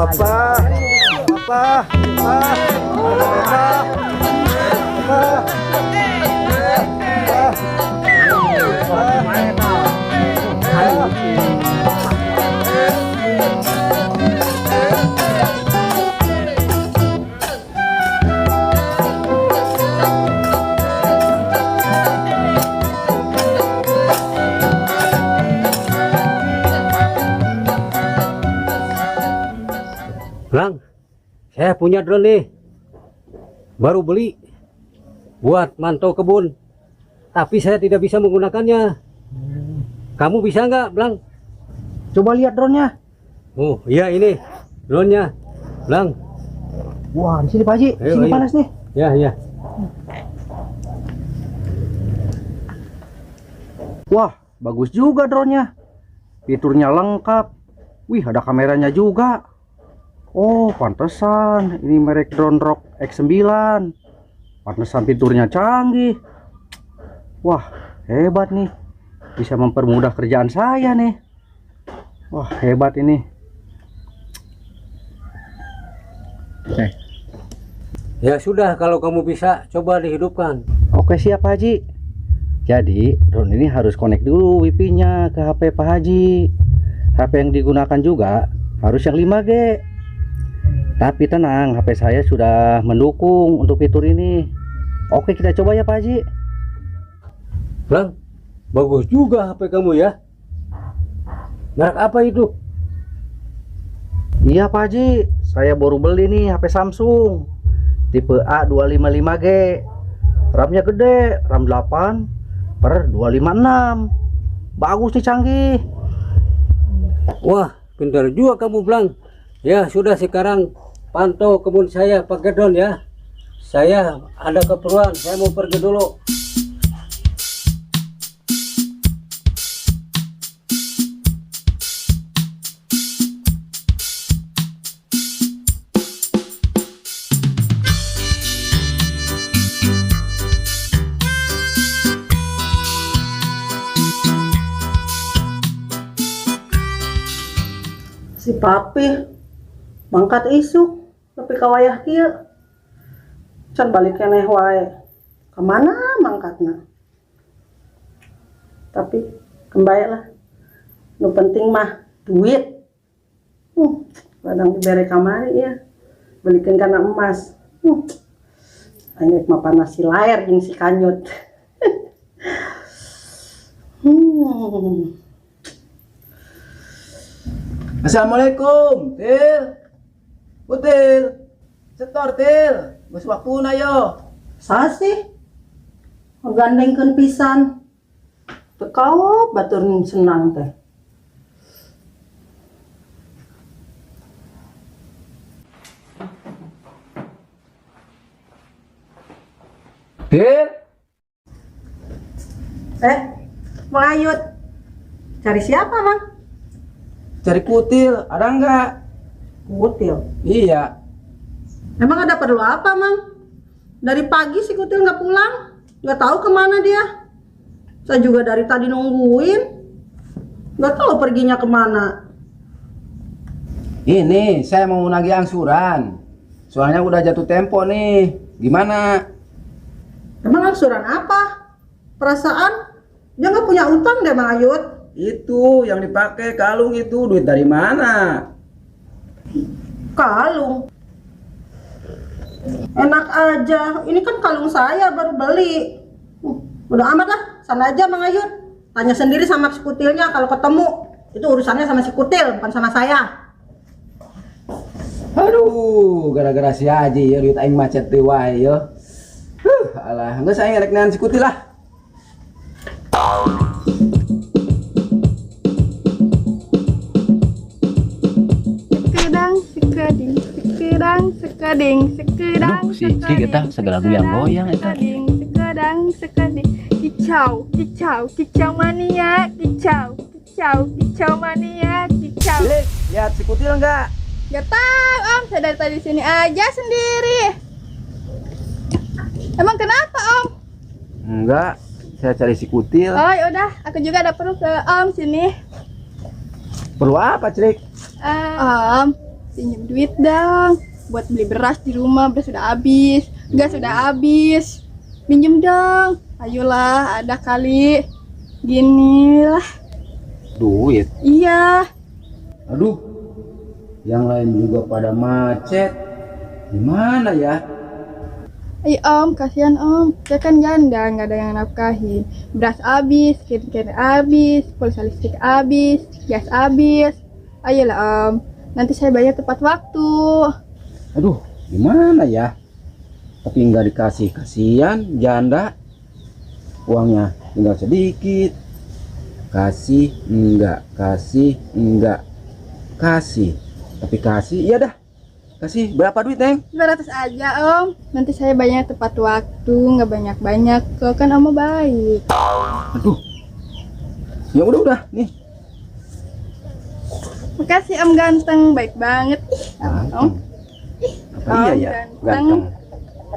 Papa, papa, papa, papa, papa. Lang, saya punya drone nih. Baru beli buat mantau kebun. Tapi saya tidak bisa menggunakannya. Kamu bisa nggak, Blang? Coba lihat drone-nya. Oh, iya ini drone-nya. Blang. Wah, di sini Pak Haji. Ayo, sini ayo. Panas nih. Ya, ya. Wah, bagus juga drone-nya. Fiturnya lengkap. Wih, ada kameranya juga. Oh, pantesan ini merek drone Rock X9. Pantesan fiturnya canggih. Wah, hebat nih. Bisa mempermudah kerjaan saya nih. Wah, hebat ini. Oke. Ya sudah, kalau kamu bisa, coba dihidupkan. Oke, siap Pak Haji. Jadi, drone ini harus connect dulu WiFi-nya ke HP Pak Haji. HP yang digunakan juga harus yang 5G. Tapi tenang, HP saya sudah mendukung untuk fitur ini. Oke, kita coba ya Pak Haji. Bang, bagus juga HP kamu ya. Merek apa itu? Iya Pak Haji, saya baru beli nih HP Samsung tipe A255G. RAM-nya gede, RAM 8/256. Bagus nih, canggih. Wah, pintar juga kamu, Blang. Ya sudah, sekarang pantau kebun saya pakai drone ya. Saya ada keperluan, saya mau pergi dulu. Si papi mangkat isuk tapi kawayah kieu can balik keneh wae. Kemana mangkatna? Tapi kembali lah, nu penting mah duit. Kadang dibere kamari ya, belikan karena emas. Aing mah panas si laer jeung si kanyut. Assalamualaikum, Til. Util. Setor, Til. Geus waktuna yo. Saha sih? Ngagandengkeun pisan. Teu kaop batur senang teh. Til. Mang Ayut. Cari siapa, Mang? Cari kutil, ada nggak? Kutil? Iya. Emang ada perlu apa, Mang? Dari pagi si kutil nggak pulang, nggak tahu kemana dia. Saya juga dari tadi nungguin, nggak tahu perginya kemana. Ini saya mau nagih angsuran, soalnya udah jatuh tempo nih. Gimana? Emang angsuran apa? Perasaan dia nggak punya utang deh, Mang Ayut. Itu yang dipakai kalung itu duit dari mana? Kalung? Enak aja, ini kan kalung saya baru beli. Udah amat lah, sana aja Mang Ayut. Tanya sendiri sama si kutilnya kalau ketemu. Itu urusannya sama si kutil, bukan sama saya. Aduh, gara-gara si Haji ya duit aing macet teh wae ya. Alah, geus aing rek nean si kutil lah. Sekedang, sekeding, sekedang, sekeding, sekedang, Aduh, si Cik eta segala goyang-goyang eta. Sekeding, sekedang, sekeding, kicau, kicau, kicau mania, kicau, kicau, kicau mania, kicau. Cik, lihat si kutil enggak? Gak tahu Om, saya dari tadi sini aja sendiri. Emang kenapa Om? Enggak, saya cari si kutil. Oh ya udah, aku juga ada perlu ke Om sini. Perlu apa, Cik? Om, Pinjam duit dong buat beli beras di rumah, beras sudah habis, gas sudah habis. Pinjam dong. Ayolah, ada kali. Gini lah. Duit? Iya. Aduh, yang lain juga pada macet. Gimana ya? Ayo Om, kasihan Om. Saya kan janda, nggak ada yang nafkahin. Beras habis, skincare habis, pulsa listrik habis, gas habis. Ayolah Om, nanti saya bayar tepat waktu. Aduh, gimana ya? Tapi nggak dikasih, kasihan janda. Uangnya tinggal sedikit. Kasih enggak, kasih enggak, kasih. Tapi kasih, iya dah. Kasih berapa duit, Neng? 200 aja, Om. Nanti saya bayar tepat waktu, nggak banyak-banyak kok, kan Om baik. Aduh. Ya udah, nih. Makasih Om ganteng, baik banget. Ih, Om. Ih, apa iya ya? Ganteng.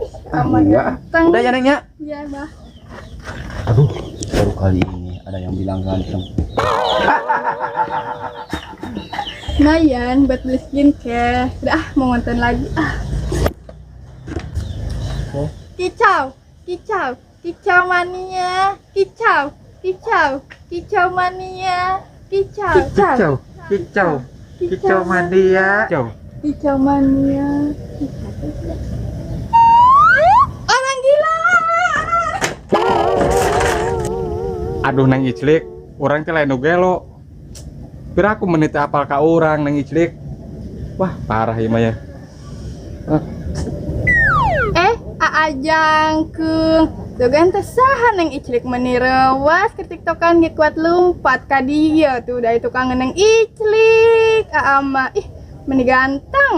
Ih, Om ganteng. Udah ya, Neng ya? Iya, Bah. Aduh, baru kali ini ada yang bilang ganteng. Lumayan buat beli skincare. Udah ah, mau ngonten lagi ah. Oh. Kicau, kicau, kicau mania, kicau, kicau, kicau mania, kicau, kicau, kicau, kicau mania, kicau, kicau mania. Orang gila. Aduh Neng Iclik, orang teh lain nu gelo. Pira aku menit apal ka urang Neng Iclik. Wah, parah ieu mah ya. Aa jangkeung. Dogan teh saha Neng Iclik meni rewas ke TikTokan ge kuat lumpat ka dieu tuh da tukang Neng Iclik. Aa mah ih meni ganteng.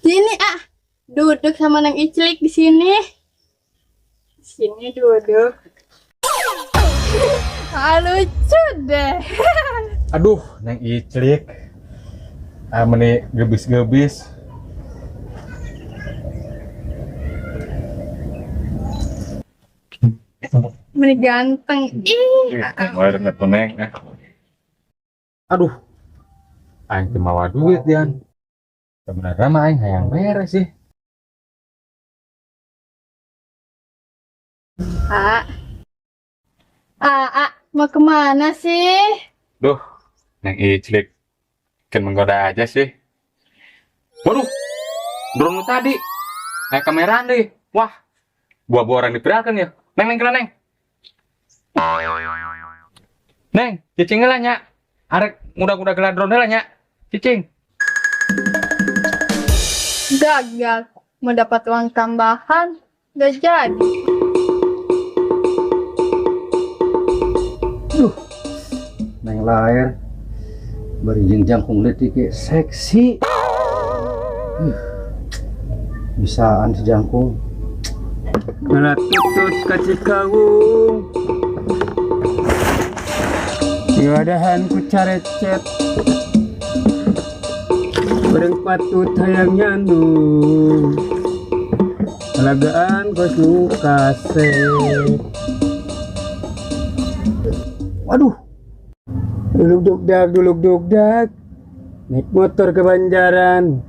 Sini ah, duduk sama Neng Iclik di sini. Sini duduk. Ah, lucu deh. Aduh, Neng Iclik. Ah, meni gebis-gebis. Meni ganteng. Ih, Neng. Aduh. Aing teu mawa duit, Dian. Sebenarnya mah aing hayang beres sih. A, mau kemana sih? Duh, Neng Iclik, kan menggoda aja sih. Waduh, drone tadi, kayak kameraan deh. Wah, buah-buah orang dipiralkan ya. Neng, neng, neng. Neng, cicing lah nya. Arek muda-muda gelar drone lah nya. Cicing. Gagal, mau dapat uang tambahan, gak jadi. Duh, Neng Laer berijing jangkung leutik seksi. Bisaan si jangkung. Ngalatutut ka Cikawung. Diwadahan ku carecet. Bareng patut hayang nyandung. Alagaan gos nu kasep. Waduh. Duluk dugdag, duluk dugdag. Naik motor ke Banjaran.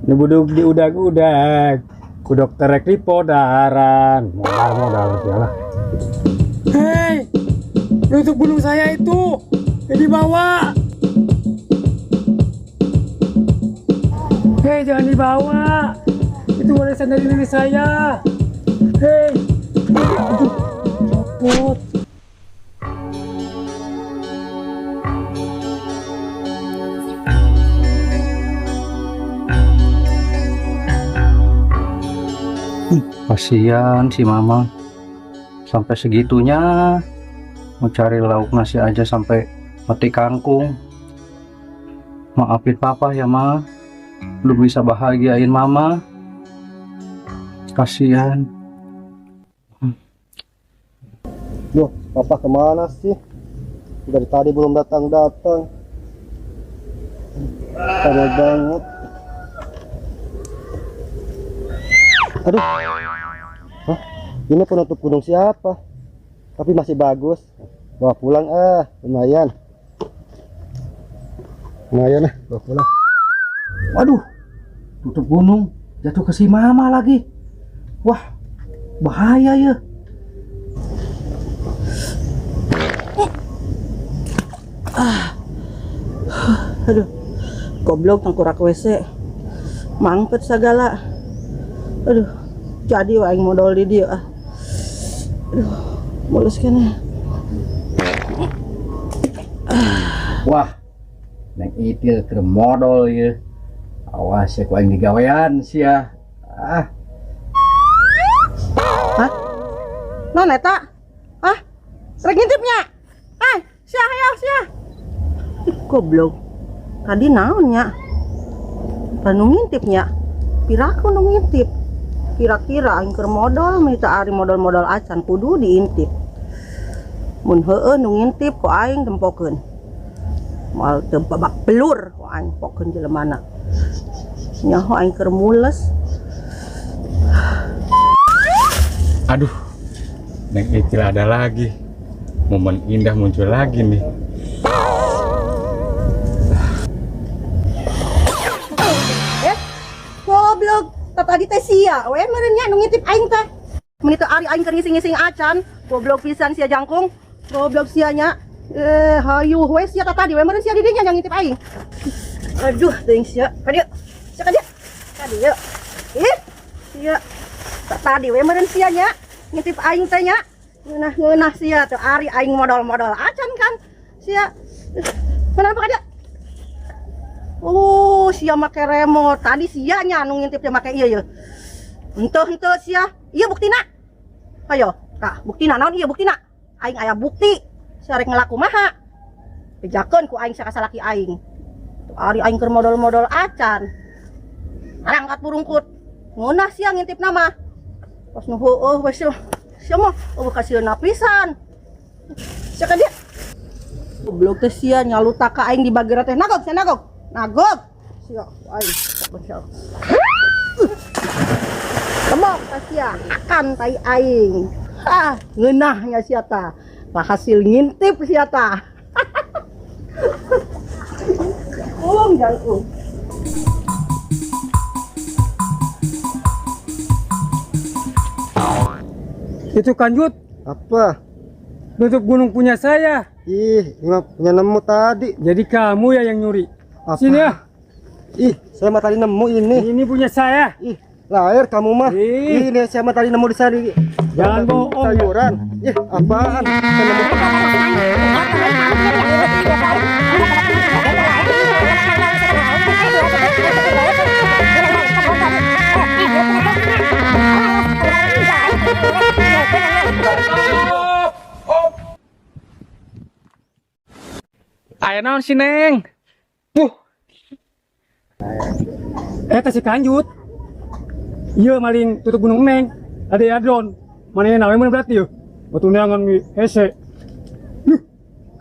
Nebuduk di udag-udag. Ku dokter rek di Podaran. Modal-modal sialah. Hei, untuk gunung saya itu dibawa. Hei, jangan dibawa. Itu warisan dari nenek saya. Hei, aduh, copot. Kasihan si mama sampai segitunya mau cari lauk nasi aja sampai mati kangkung. Maafin papa ya ma, belum bisa bahagiain mama. Kasihan. Loh, papa kemana sih? Dari tadi belum datang-datang. Lama banget. Aduh. Hah? Ini penutup gunung siapa? Tapi masih bagus. Bawa pulang ah, lumayan. Lumayan ah, bawa pulang. Waduh, tutup gunung jatuh ke si mama lagi. Wah, bahaya ya. Aduh, goblok tengkurak WC, mangpet segala. Aduh, jadi aing modal di dia ah. Aduh, mulus kene. Wah, Neng Itil keur modal ya. Awas ya ku aing digawean sia. Ah. Hah? Non eta? Ah, rek ngintipnya? Ah, sia hayo sia. Goblok. Tadi naon nya? Panu ngintipnya? Piraku nu ngintip. Kira-kira aing keur modal mah teu ari modal-modal acan kudu diintip. Mun heueuh nu ngintip ku aing tempokeun. Moal teu babak belur ku aing pokeun jelemana. Nyaho aing keur mules. Aduh, Neng Icil ada lagi. Momen indah muncul lagi nih. Goblok, tadi teh sia we meureun nya nu ngintip aing teh. Mun teu ari aing keur ngising-ngising acan, goblok pisan sia jangkung. Goblok sia nya. Hayu we sia tadi we meureun sia di dinya yang ngintip aing. Aduh, teuing sia. Ka dieu. Sia ka dieu. Ka dieu. Ih, sia. Tadi we meureun sia nya ngintip aing teh nya. Ngeunah-ngeunah sia teu ari aing modal-modal acan kan. Sia. Kenapa ka dieu? Oh, sia make remote. Tadi sia nya anu ngintip teh make ieu ye. Henteu sia. Ieu buktina. Hayo, tah buktina naon ieu buktina? Aing aya bukti. Sia rek ngelaku maha. Bejakeun ku aing sia ka salaki aing. Tuh ari aing keur modal-modal acan. Arangkat burungkut. Ngeunah sia ngintip nama. Pas nu heueuh we sia. Sia mah eueuh kasieuna pisan. Sia ka dieu. Goblok teh sia nyaluta ka aing di bagera teh. Nagog sia nagog. Nagog. Sia aing sia. Lemok ta sia akan tai aing. Ah, ngeunahnya sia ta. Lah hasil ngintip sia ta. Jangkung, jangkung. Itu kanjut. Apa? Tutup gunung punya saya. Ih, ini mah punya nemu tadi. Jadi kamu ya yang nyuri. Apa? Sini ya. Ih, saya mah tadi nemu ini. Ini punya saya. Ih, lahir kamu mah. Ih. Ini saya mah tadi nemu di sana. Jangan bohong. Sayuran. Ih, apaan? Saya nemu. Aya naon si Neng? Wuh. Eta si kanjut. Iya maling tutup gunung Neng. Ada ya drone. Mana yang nawe berarti yo. Batu neangan mi hese. Ih,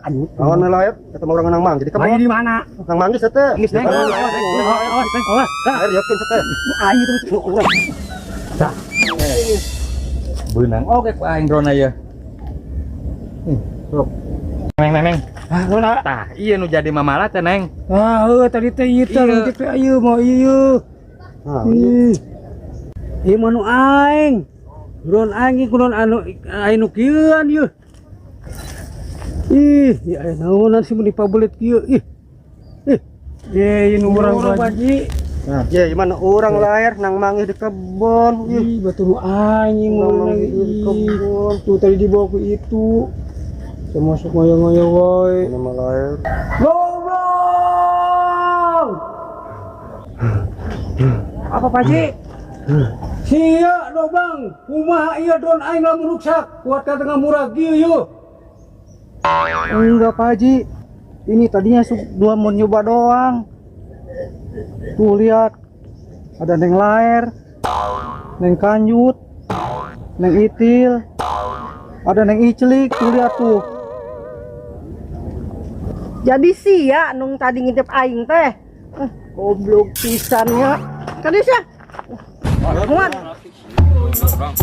kanjut. Awan layap ketemu orang nang mang. Jadi Lagi di mana? Nang manggis teh. Nang. Awas, Neng. Awas. Air yakin teh. Aing itu urang. Tah. Beunang oge ku aing drone ieu. Sok. Neng, Neng, Neng. Ah, drone. Tah, ieu nu jadi mamala teh, Neng. Ah, heuh tadi teh ieu teh Iya. teh ieu mau ieu. Nah, Ih. Ieu mah nu aing. Drone aing ieu kunaon anu aing nu kieuan ieu. Ih, ieu aya naonan sih mun dipabelit kieu. Ih. Ih. Ye, ieu nu urang Pak Haji. Nah, ye mana orang lahir nang manggih di kebon. Ih, Ih, batu nu aing ieu Nang mah manggih di kebon. Tuh tadi dibawa ke itu. Saya masuk ngoyo-ngoyo wae. Ini mah lahir. Goblok! Apa Pak Haji? Sia lobang, kumaha ieu drone aing lamun ruksak, kuat ka tengah murah kieu yeuh. Enggak Pak Haji. Ini tadinya dua mau nyoba doang. Tuh lihat, ada Neng Laer, Neng Kanjut, Neng Itil, ada Neng Iclik, tuh lihat tuh. Jadi sia nung tadi ngintip aing teh. Goblok pisan nya. Kadieu sia. Muat. Bang.